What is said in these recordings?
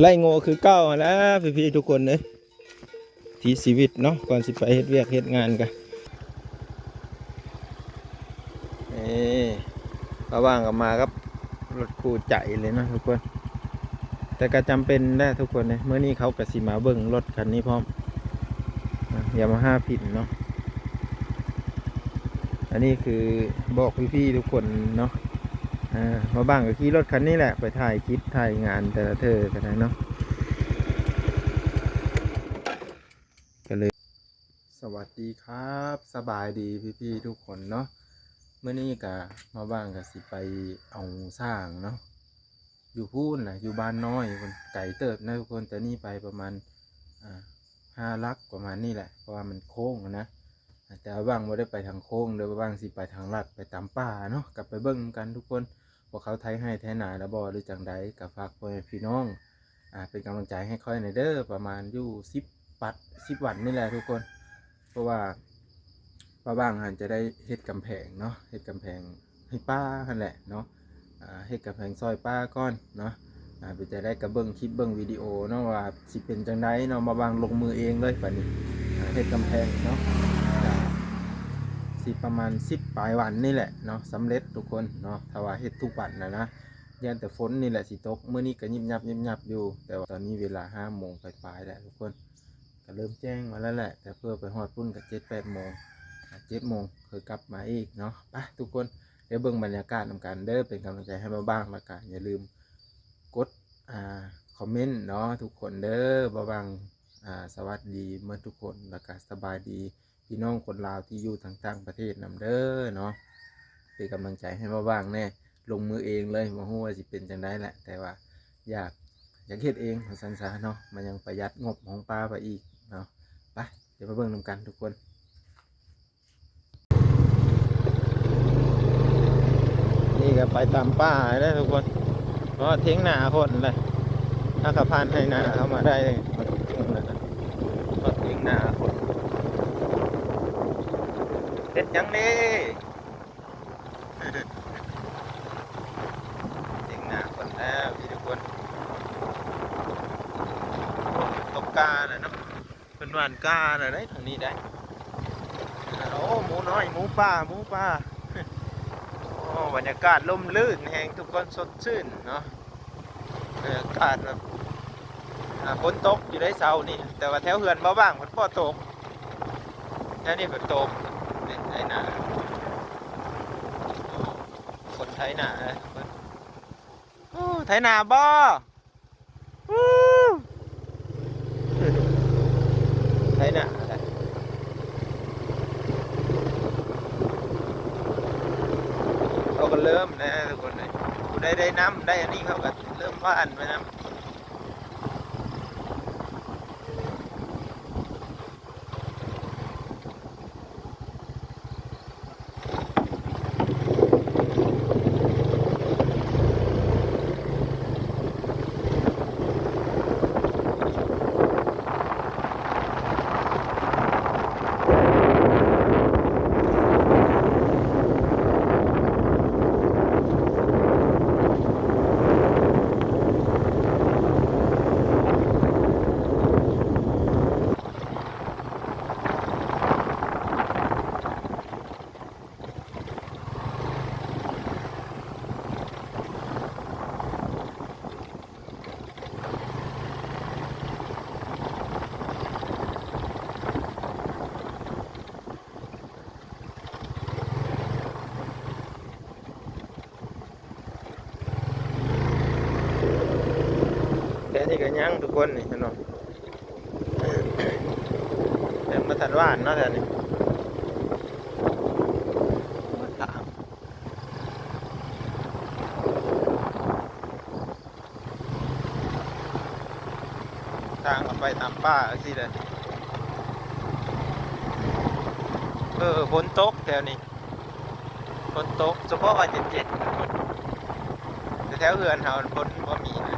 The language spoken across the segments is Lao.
ໄລ່ງົວຄືເກົ່າຫັ້ນແຫຼະພີ່ໆທຸກຄົນເອີຍ. ທີ່ຊີວິດເນາະ ກ່ອນຊິໄປເຮັດວຽກເຮັດງານກະ ເອີ ລະຫວ່າງກໍມາກັບລົດຄູ່ໃຈເລີຍເນາະທຸກຄົນ. ແຕ່ກໍຈຳເປັນແຫຼະທຸກຄົນເອີຍ ມື້ນີ້ເຂົາກໍຊິມາເບິ່ງລົດຄັນນີ້ພ້ອມ ຢາມາຮາພິນເນາະ. ອັນນີ້ຄືບອກພີ່ໆທຸກຄົນເນາະ ອ່າ ມາບາງກໍຂີ່ລົດຄັນນີ້ແຫຼະ ໄປຖ່າຍຄລິບຖ່າຍງານແຕ່ລະເທື່ອກໍໄດ້ເນາະ ກໍເລີຍ ສະຫວັດດີຄັບ ສະບາຍດີພີ່ໆທຸກຄົນເນາະ. ມື້ນີ້ກະມາບາງກະຊິໄປເອົາຊ້າງເນາະ ຢູ່ພຸ້ນນະ ຢູ່ບ້ານນ້ອຍພຸ້ນ ໄກເຕີບນະທຸກຄົນ. ແຕ່ນີ້ໄປປະມານ ອ່າ ຫ້າຫຼັກປະມານນີ້ແຫຼະ ເພາະວ່າມັນໂຄ້ງນະ. ແຕ່ວ່າບາງບໍ່ໄດ້ໄປທາງໂຄ້ງເດີ ວ່າບາງຊິໄປທາງລັດ ໄປຕາມປ່າເນາະ ກໍໄປເບິ່ງນຳກັນທຸກຄົນ ວ່າເຂົາໄຖໄຮ່ໄຖນາແລ້ວບໍ່ ຫຼືຈັ່ງໃດ. ກໍຝາກພໍ່ແມ່ພີ່ນ້ອງ ອ່າ ເປັນກຳລັງໃຈໃຫ້ຂ້ອຍແດ່ເດີ ປະມານຢູ່ສິບປັດ ສິບວັນນີ້ແຫຼະທຸກຄົນ. ເພາະວ່າປ້າບາງຫັ້ນຈະໄດ້ເຮັດກຳແພງເນາະ ເຮັດກຳແພງໃຫ້ປ້າຫັ້ນແຫຼະເນາະ ອ່າ ເຮັດກຳແພງຊ່ອຍປ້າກ່ອນເນາະ. ອ່າ ເປັນຈັ່ງໃດກໍເບິ່ງຄລິບເບິ່ງວິດີໂອເນາະ ວ່າຊິເປັນຈັ່ງໃດເນາະ. ມາວາງລົງມືເອງເລີຍບາດນີ້ ອ່າ ເຮັດກຳແພງເນາະ. ກະຊິປະມານສິບປາຍວັນນີ້ແຫຼະເນາະ ສຳເລັດທຸກຄົນເນາະ ຖ້າວ່າເຮັດທຸກວັນນະນະ. ຢ້ານແຕ່ຝົນນີ້ແຫຼະຊິຕົກ ມື້ນີ້ກໍຍິບຍັບຍິບຍັບຢູ່ ແຕ່ວ່າຕອນນີ້ເວລາຫ້າໂມງປາຍໆແລ້ວທຸກຄົນ ກໍເລີ່ມແຈ້ງມາແລ້ວແຫຼະ ແຕ່ເພື່ອໄປຮອດພຸ້ນກໍເຈັດແປດໂມງ ອ່າ ເຈັດໂມງຄ່ອຍກັບມາອີກເນາະ. ໄປທຸກຄົນ ດຽວເບິ່ງບັນຍາກາດນຳກັນເດີ ເປັນກຳລັງໃຈໃຫ້ບ່າວບາງ ແລ້ວກໍຢ່າລືມກົດ ອ່າ ຄອມເມັນເນາະທຸກຄົນເດີ. ບ່າວບາງ ອ່າ ສະຫວັດດີໝົດທຸກຄົນ ແລ້ວກໍສະບາຍດີ ພີ່ນ້ອງຄົນລາວທີ່ຢູ່ທາງຕ່າງປະເທດນຳເດີເນາະ ເປັນກຳລັງໃຈໃຫ້ບ່າວບາງແດ່. ລົງມືເອງເລີຍ ບໍ່ຮູ້ວ່າຊິເປັນຈັ່ງໃດແຫຼະ ແຕ່ວ່າຢາກ ຢາກເຮັດເອງວ່າຊັ້ນຊະເນາະ ມັນຍັງປະຢັດງົບຂອງປ້າໄປອີກເນາະ. ໄປ ດຽວໄປເບິ່ງນຳກັນທຸກຄົນ. ນີ້ກໍໄປຕາມປ່າເດີທຸກຄົນ ເພາະວ່າຖຽງນາຄົນເລີຍ ຖ້າກໍຜ່ານໄຮ່ນາເຂົ້າມາໄດ້ ຮອດຖຽງນາຄົນ. ເຮັດຫຍັງນີ້? ຖຽງນາຄົນແລ້ວພີ່ທຸກຄົນ ຕົກກ້າແລ້ວເນາະ. ເພິ່ນຫວ່ານກ້າແລ້ວເດ້ ທາງນີ້ໄດ໋. ໂອ້ ໝູນ້ອຍ ໝູປ່າ ໝູປ່າ. ໂອ້ ບັນຍາກາດລົມລື່ນແຮງທຸກຄົນ ສົດຊື່ນເນາະ. ບັນຍາກາດແບບ ອ່າ ຝົນຕົກຢູ່ໄດ໋ເຊົ້ານີ້ ແຕ່ວ່າແຖວເຮືອນບ່າວບາງເພິ່ນບໍ່ຕົກ ແຖວນີ້ເພິ່ນຕົກ. ນີ້ໄຖນາ ຄົນໄຖນາເລີຍ. ໂອ້ ໄຖນາບໍ່? ອູ້ ໄຖນາໄດ໋ ເຂົາກໍເລີ່ມແລ້ວທຸກຄົນເອີຍ. ຜູ້ໃດໄດ້ນ້ຳໄດ້ອັນນີ້ ເຂົາກໍເລີ່ມຫວ່ານໄປນຳ. ແຖວນີ້ກໍຍັງທຸກຄົນນີ້ ເຫັນບໍ່? ຍັງບໍ່ທັນຫວ່ານເນາະແຖວນີ້. ທາງກໍໄປຕາມປ່າຈັ່ງຊີ້ແຫຼະ. ເອີ ຝົນຕົກແຖວນີ້ ຝົນຕົກສະເພາະວ່າເຈັດໆ ແຕ່ແຖວເຮືອນເຮົາຝົນບໍ່ມີນະ.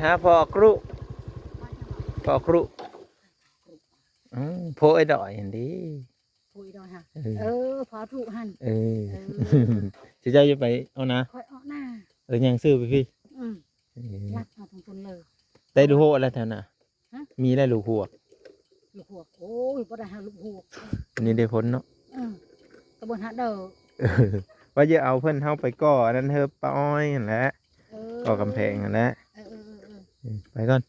ຫາພໍ່ຄຣູ ພໍ່ຄຣູ ອືມ ໂພໄອ້ດອຍຫັ້ນເດ້ ໂພໄອ້ດອຍຫະ ເອີ ເອີ ພໍ່ທຸຫັ້ນ ເອີ ເອີ ຊິເຈົ້າຢູ່ໄປເອົານາ ຂ້ອຍເອົານາ ເອີ ຍ່າງຊື່ໄປພີ້ ອືມ ເອີ ລັດເອົາທັງພຸ້ນເລີຍ ໄດ້ລູກຫົວແລ້ວແຖວນະ ຮະ ມີແລ້ວລູກຫົວ ລູກຫົວ ໂອ້ຍ ບໍ່ໄດ້ຫາລູກຫົວ ອັນນີ້ໄດ້ຜົນເນາະ ເອີ ຕະບົນຫາເດີ ວ່າຈະເອົາເພິ່ນເຮົາໄປກໍ່ອັນນັ້ນເຮີ ປ້າອ້ອຍຫັ້ນແຫຼະ ເອີ ກໍ່ກຳແພງຫັ້ນແຫຼະ ເອີ ເອີ ເອີ ເອີ ໄປກ່ອນ.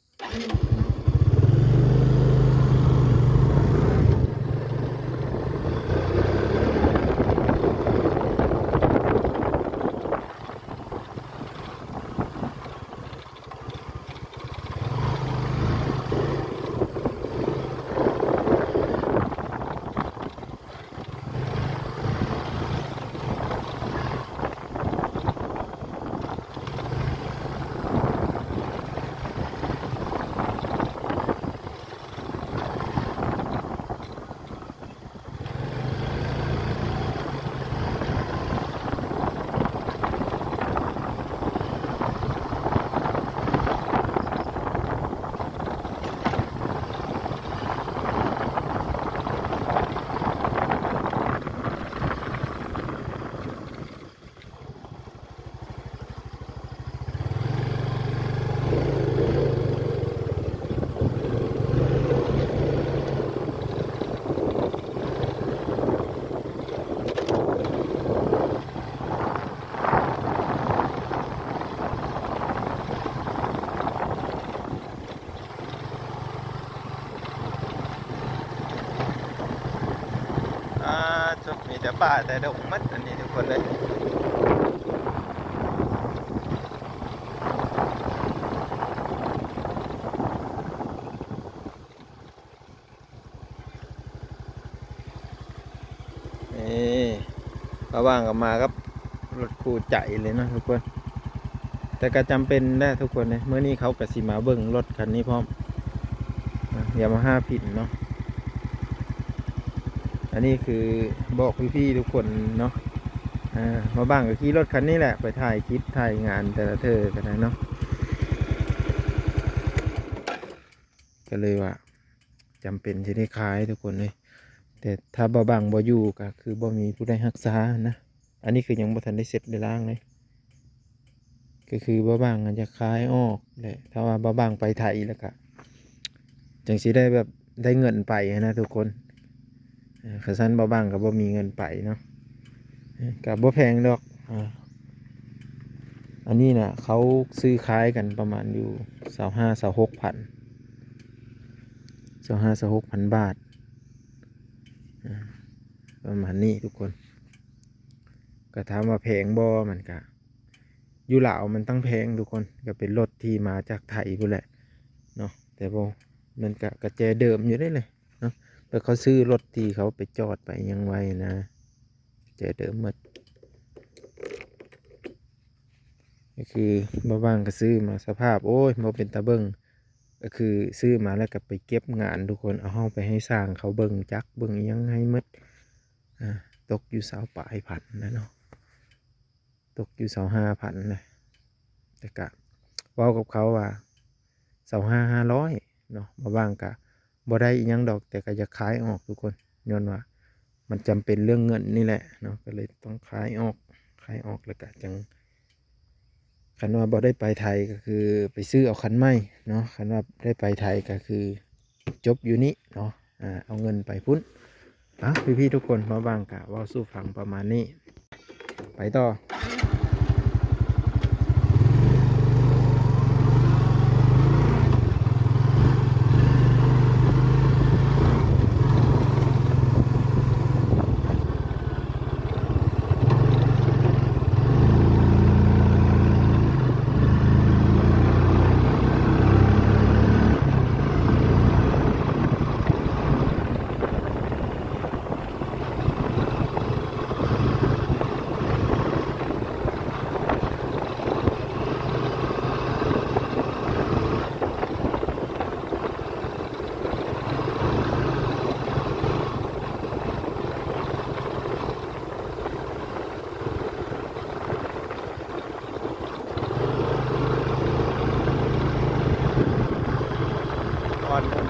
ອ່າ ມີແຕ່ປ່າແຕ່ດົງໝົດອັນນີ້ທຸກຄົນເອີຍ. ນີ້ ລະຫວ່າງກໍມາກັບລົດຄູ່ໃຈເລີຍເນາະທຸກຄົນ ແຕ່ກໍຈຳເປັນແຫຼະທຸກຄົນເອີຍ ມື້ນີ້ເຂົາກໍຊິມາເບິ່ງລົດຄັນນີ້ພ້ອມ ຢາມາຮາພິນເນາະ. ອັນນີ້ຄືບອກພີ່ໆທຸກຄົນເນາະ ອ່າ ບ່າວບັ້ງກໍຂີ່ລົດຄັນນີ້ແຫຼະ ໄປຖ່າຍຄລິບຖ່າຍງານແຕ່ລະເທື່ອກໍໄດ້ເນາະ ກໍເລີຍວ່າ ຈຳເປັນຊິໄດ້ຂາຍທຸກຄົນເອີຍ ແຕ່ຖ້າບ່າວບັ້ງບໍ່ຢູ່ກໍຄືບໍ່ມີຜູ້ໃດຮັກສານະ. ອັນນີ້ຄືຍັງບໍ່ທັນໄດ້ເຊັດໄດ້ລ້າງເລີຍ ກໍຄືບ່າວບັ້ງອາດຈະຂາຍອອກແຫຼະ ຖ້າວ່າບ່າວບັ້ງໄປໄທແລ້ວກໍຈັ່ງຊິໄດ້ແບບໄດ້ເງິນໄປຫັ້ນນະທຸກຄົນ. ເອີ ຄັນຊັ້ນບ່າວບັ້ງກໍບໍ່ມີເງິນໄປເນາະ ເອີ ກໍບໍ່ແພງດອກ. ອ່າ ອັນນີ້ນະ ເຂົາຊື້ຂາຍກັນປະມານຢູ່ຊາວຫ້າ ຊາວຫົກພັນ ຊາວຫ້າ ຊາວຫົກພັນບາດ ອ່າ ປະມານນີ້ທຸກຄົນ. ກໍຖາມວ່າແພງບໍ່? ມັນກະ ຢູ່ລາວມັນຕັ້ງແພງທຸກຄົນ ກໍເປັນລົດທີ່ມາຈາກໄທພຸ້ນແຫຼະເນາະ ແຕ່ບໍ່ ມັນກະກະແຈເດີມຢູ່ເດ້ເນາະ ແບບເຂົາຊື້ລົດທີ່ເຂົາໄປຈອດໄປຫຍັງໄວ້ນະ ແຈເດີມໝົດ. ກໍຄືບ່າວບັ້ງກໍຊື້ມາສະພາບ ໂອ້ຍ ບໍ່ເປັນຕາເບິ່ງ ກໍຄືຊື້ມາແລ້ວກໍໄປເກັບງານທຸກຄົນ ເອົາເຮົາໄປໃຫ້ຊ່າງເຂົາເບິ່ງຈັກເບິ່ງອີ່ຫຍັງໃຫ້ໝົດ ອ່າ ຕົກຢູ່ຊາວປາຍພັນນະເນາະ ຕົກຢູ່ຊາວຫ້າພັນນະ ແຕ່ກະເວົ້າກັບເຂົາວ່າຊາວຫ້າ ຫ້າຮ້ອຍເນາະ ບ່າວບັ້ງກະບໍ່ໄດ້ອີ່ຫຍັງດອກ ແຕ່ກະຢາກຂາຍອອກທຸກຄົນ ຍ້ອນວ່າມັນຈຳເປັນເລື່ອງເງິນນີ້ແຫຼະເນາະ ກໍເລີຍຕ້ອງຂາຍອອກ ຂາຍອອກແລ້ວກະຈັ່ງ ຄັນວ່າບໍ່ໄດ້ໄປໄທກໍຄືໄປຊື້ເອົາຄັນໃໝ່ເນາະ ຄັນວ່າໄດ້ໄປໄທກໍຄືຈົບຢູ່ນີ້ເນາະ ອ່າ ເອົາເງິນໄປພຸ້ນ. ເອົາ ພີ່ໆທຸກຄົນ ມາຫວ່າງກະເວົ້າສູ່ຟັງປະມານນີ້ ໄປຕໍ່.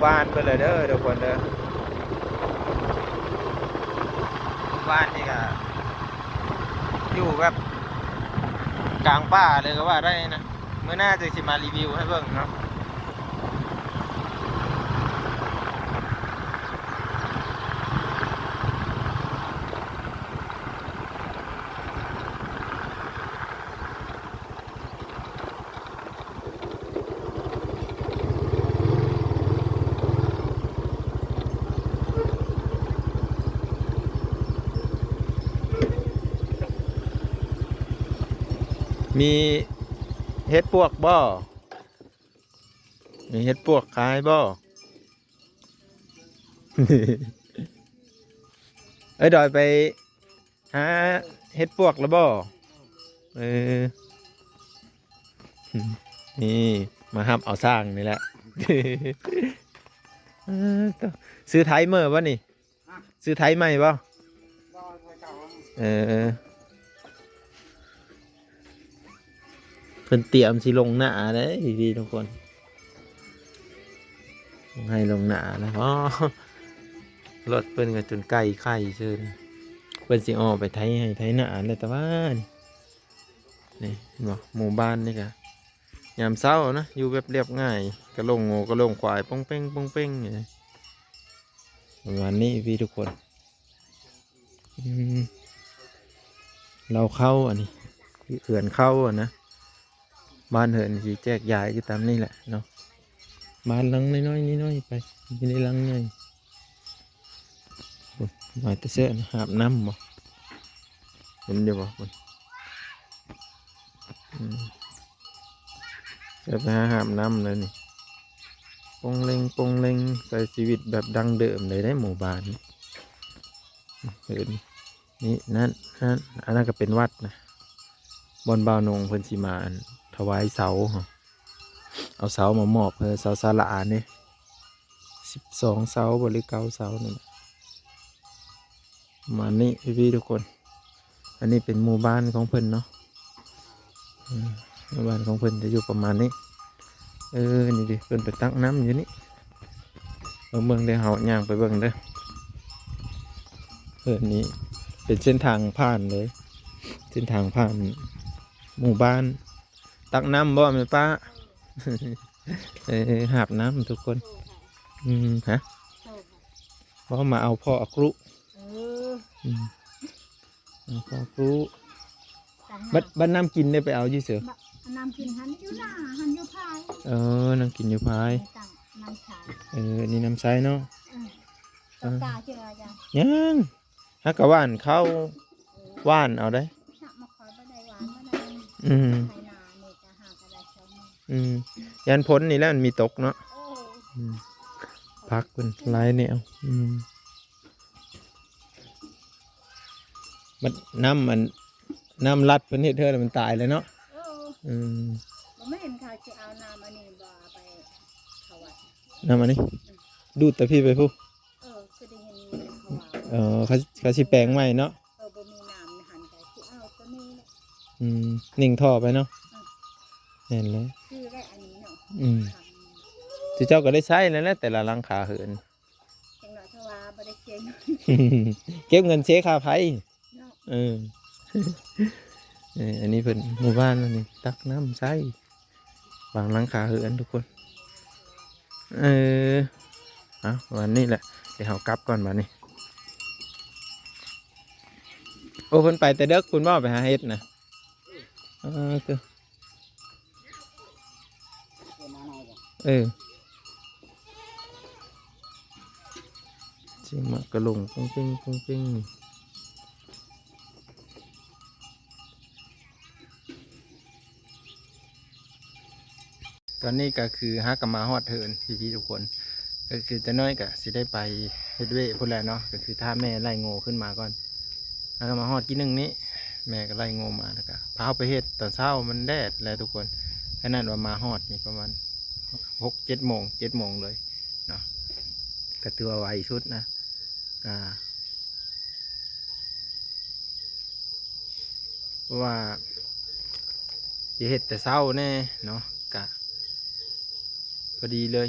ບ້ານເພິ່ນເລີຍເດີທຸກຄົນເດີ. ບ້ານນີ້ກະຢູ່ແບບກາງປ່າເລີຍກະວ່າໄດ້ນະ. ມື້ໜ້າຈຶ່ງຊິມາຣີວິວໃຫ້ເບິ່ງເນາະ. ມີເຫັດປວກບໍ່? ມີເຫັດປວກຂາຍບໍ່? ເອີຍ ດອຍໄປຫາເຫັດປວກແລ້ວບໍ່? ເອີ ນີ້ມາຮັບເອົາຊ້າງນີ້ແຫຼະ. ເອີ ຊື້ໄຖເມີບໍ່ນີ້? ຊື້ໄຖໃໝ່ບໍ່? ບໍ່ ໄຖເກົ່າ. ເອີ ເພິ່ນຕຽມຊິລົງນາເດ້ພີ່ໆທຸກຄົນ ລົງໄຮ່ລົງນາແລ້ວ. ອໍ ລົດເພິ່ນກະຈົນໄກ່ໄຂ່ຊື່ນ ເພິ່ນຊິອອກໄປໄຖໄຮ່ໄຖນາແລ້ວ. ແຕ່ວ່ານີ້ ນີ້ເຫັນບໍ່ ໝູ່ບ້ານນີ້ກະຍາມເຊົ້ານະ ຢູ່ແບບລຽບງ່າຍ ກະລົງງົວກະລົງຄວາຍປົງເປັງ ປົງເປັງຢູ່ ປະມານນີ້ພີ່ທຸກຄົນ. ອືມ ເລົ້າເຂົ້າ ອັນນີ້ເຮືອນເຂົ້າຫັ້ນນະ. ບ້ານເຮືອນຊິແຈກຢາຍຢູ່ຕາມນີ້ແຫຼະເນາະ. ບ້ານຫຼັງນ້ອຍໆ ນ້ອຍໆ ໄປ ມີແຕ່ຫຼັງໃຫຍ່. ໂອ້ຍ ມາແຕ່ເຊາະ ຫາບນ້ຳບໍ່? ເຫັນຢູ່ບໍ່? ອືມ ຈະໄປຫາຫາບນ້ຳແລ້ວນີ້ ປົງເລັງ ປົງເລັງ ໃຊ້ຊີວິດແບບດັ້ງເດີມເລີຍເດ້ໝູ່ບ້ານນີ້. ເຫັນ ນີ້ ນັ້ນ ນັ້ນ ອັນນັ້ນກະເປັນວັດນະ ບ່ອນບ່າວນົງເພິ່ນຊິມາ ອັນ ຖວາຍເສົາ ເອົາເສົາມາມອບໃຫ້ເສົາສາລານີ້ ສິບສອງເສົາບໍ່ ຫຼື ເກົ້າເສົານີ້ແຫຼະ. ປະມານນີ້ພີ່ໆທຸກຄົນ. ອັນນີ້ເປັນໝູ່ບ້ານຂອງເພິ່ນເນາະ. ອືມ ໝູ່ບ້ານຂອງເພິ່ນຈະຢູ່ປະມານນີ້. ເອີ ນີ້ເດ້ ເພິ່ນໄປຕັກນ້ຳຢູ່ນີ້. ເບິ່ງໆ ດຽວເຮົາຍ່າງໄປເບິ່ງເດີ. ເອີ ນີ້ເປັນເສັ້ນທາງຜ່ານເລີຍ ເສັ້ນທາງຜ່ານໝູ່ບ້ານ. ຕັກນ້ຳບໍ່ແມ່ປ້າ? ເອີ ຫາບນ້ຳທຸກຄົນ. ອືມ ຮະ ບໍ່ ມາເອົາພໍ່ອາກລຸ. ເອີ ອືມ ເອົາພໍ່ອາກລຸ. ບັດ ບັດນ້ຳກິນໄດ້ໄປເອົາຢູ່ໃສ? ບັດນ້ຳກິນຫັ້ນຢູ່ນາ ຫັ້ນຢູ່ພາຍ. ເອີ ນ້ຳກິນຢູ່ພາຍ. ນ້ຳໃສ. ເອີ ນີ້ນ້ຳໃສເນາະ. ເອີ ເອີ ກາເຈອອາຈານ ຍັງ ຫາກະຫວ່ານເຂົ້າ ເອີ ຫວ່ານເອົາໄດ໋. ອືມ ອືມ ຢ້ານຝົນນີ້ແຫຼະ ມັນມີຕົກເນາະ. ເອີ ອືມ ຜັກເພິ່ນຫຼາຍແນວ. ອືມ ບັດນ້ຳ ອັນ ນ້ຳລັດເພິ່ນເຮັດເຮືອນມັນຕາຍແລ້ວເນາະ. ເອີ ອືມ ບໍ່ແມ່ນເຂົາຊິເອົານ້ຳອັນນີ້ບໍ່ ເອົາໄປເຂົ້າວັດ. ນ້ຳອັນນີ້ ອືມ ດູດແຕ່ພີ້ໄປພຸ້ນ. ເອີ ຄືໄດ້ຍິນເຂົາວ່າ ເອີ ເຂົາ ເຂົາຊິແປງໃໝ່ເນາະ. ເອີ ບໍ່ມີນ້ຳຫັ້ນກະຊິເອົາໂຕນີ້ແຫຼະ. ອືມ ເໜັງທໍ່ໄປເນາະ. ອືມ ແມ່ນແລ້ວ ຄືໄດ້ອັນນີ້ເນາະ. ອືມ ເຈົ້າກະໄດ້ໃຊ້ແລ້ວແຫຼະ ແຕ່ລະຫຼັງຄາເຮືອນ. ຈັ່ງໜ້ອຍເຂົາວ່າບໍ່ໄດ້ເກັບ ເກັບເງິນເຊຄ່າໄຟເນາະ. ເອີ ເອີ ອັນນີ້ເພິ່ນ ໝູ່ບ້ານອັນນີ້ ຕັກນ້ຳໃຊ້ ວາງຫຼັງຄາເຮືອນທຸກຄົນ. ເອີ ເອົາ ປະມານນີ້ແຫຼະ ດຽວເຮົາກັບກ່ອນບາດນີ້. ໂອ້ ເພິ່ນໄປແຕ່ເດິກພຸ້ນບໍ່ ໄປຫາເຫັດນະ? ເອີ ເອີ ເອີ ຊິມາກະລົງປຸ້ງເປັງ ປຸ້ງເປັງ. ຕອນນີ້ກະຄືເຮົາກະມາຮອດເຮືອນພີ່ໆທຸກຄົນ ກະຄືຈັກໜ້ອຍກະຊິໄດ້ໄປເຮັດວຽກພຸ້ນແຫຼະເນາະ ກະຄືຖ້າແມ່ໄລ່ງົວຂຶ້ນມາກ່ອນ. ເຮົາກະມາຮອດກີ້ໜຶ່ງນີ້ ແມ່ກະໄລ່ງົວມາ ແລ້ວກະພາເຮົາໄປເຮັດຕອນເຊົ້າ ມັນແດດແຫຼະທຸກຄົນ. ຂະໜາດວ່າມາຮອດນີ້ປະມານຫົກເຈັດໂມງ ເຈັດໂມງເລີຍເນາະ ກະຖືວ່າໄວສຸດນະ. ກະ ເພາະວ່າຈະເຮັດແຕ່ເຊົ້າແດ່ເນາະ ກະພໍດີເລີຍ.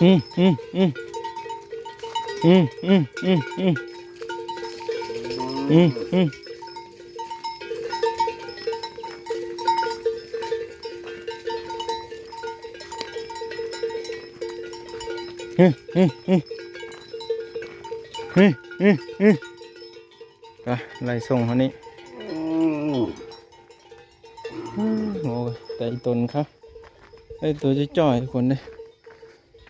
ອືມ ອືມ ອືມ ອືມ ອືມ ອືມ ອືມ ອືມ ອືມ ອືມ ອືມ ອືມ ອືມ ອືມ ອືມ ໄປ ໄລ່ສົ່ງເຮົານີ້ ອືມ ໂອ້ຍ ແຕ່ອີຕົນເຂົາໄດ້ຕົວຈ່ອຍໆ ທຸກຄົນເດ້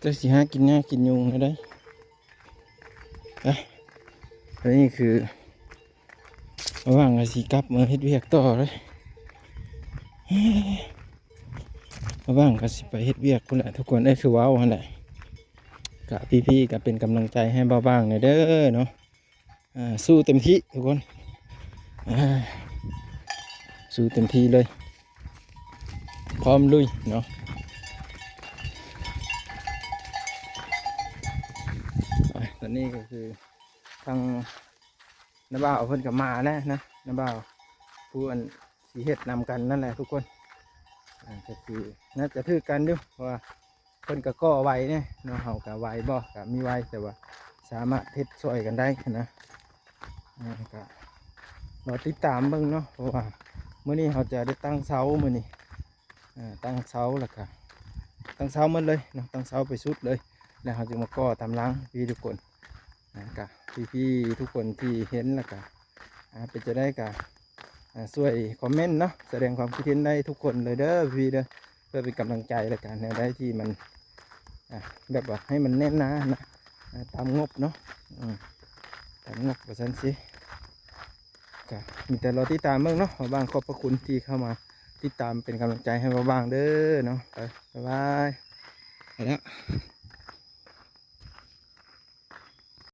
ຈັກຊິຫາກິນຫຍ້າກິນຍຸງແນວໃດ. ອ່ະ ອັນນີ້ຄື ລະຫວ່າງກໍຊິກັບມາເຮັດວຽກຕໍ່ເລີຍ ລະຫວ່າງກໍຊິໄປເຮັດວຽກພຸ້ນແຫຼະ ທຸກຄົນເອີຍ ຄືເວົ້າຫັ້ນແຫຼະ ກະພີ່ໆ ກໍເປັນກຳລັງໃຈໃຫ້ບ່າວບາງແດ່ເດີເນາະ ອ່າ ສູ້ເຕັມທີ່ທຸກຄົນ ອ່າ ສູ້ເຕັມທີ່ເລີຍ ພ້ອມລຸຍເນາະ ອ່າ ຕອນນີ້ກໍຄືທາງນ້າບ່າວເພິ່ນກໍມາແລ້ວນະ ນ້າບ່າວຜູ້ອັນຊິເຮັດນຳກັນນັ້ນແຫຼະທຸກຄົນ ອ່າ ກໍຄືໜ້າຈະຖືກກັນຢູ່ ເພາະວ່າ ເພິ່ນກໍກໍ່ໄວແດ່ເນາະ ເຮົາກໍໄວບໍ່ ກໍມີໄວ ແຕ່ວ່າສາມາດເຮັດຊ່ວຍກັນໄດ້ນະ ອ່າ ກໍລໍຕິດຕາມເບິ່ງເນາະ ເພາະວ່າມື້ນີ້ເຮົາຈະໄດ້ຕັ້ງເສົາ ມື້ນີ້ ເອີ ຕັ້ງເສົາ ແລ້ວກໍຕັ້ງເສົາໝົດເລີຍເນາະ ຕັ້ງເສົາໄປສຸດເລີຍ ແລ້ວເຮົາຈຶ່ງມາກໍ່ຕາມຫຼັງ ພີ່ໆ ທຸກຄົນ ອ່າ ກະພີ່ໆ ທຸກຄົນທີ່ເຫັນ ແລ້ວກະ ອ່າ ເປັນຈັ່ງໃດກະ ອ່າ ຊ່ວຍຄອມເມັນເນາະ ສະແດງຄວາມຄິດເຫັນໄດ້ທຸກຄົນເລີຍເດີ ພີ່ເດີ ເພື່ອເປັນກຳລັງໃຈ ແລ້ວກະແນວໃດທີ່ມັນ ອ່າ ແບບວ່າໃຫ້ມັນແໜ້ນໜານະ ອ່າ ຕາມງົບເນາະ ອືມ ຕາມງົບວ່າຊັ້ນຊິ ກະມີແຕ່ລໍຕິດຕາມເບິ່ງເນາະ ບ່າວບາງ ຂອບພະຄຸນທີ່ເຂົ້າມາຕິດຕາມເປັນກຳລັງໃຈໃຫ້ບ່າວບາງເດີເນາະ ໄປ ບາຍບາຍ ໄປແລ້ວ.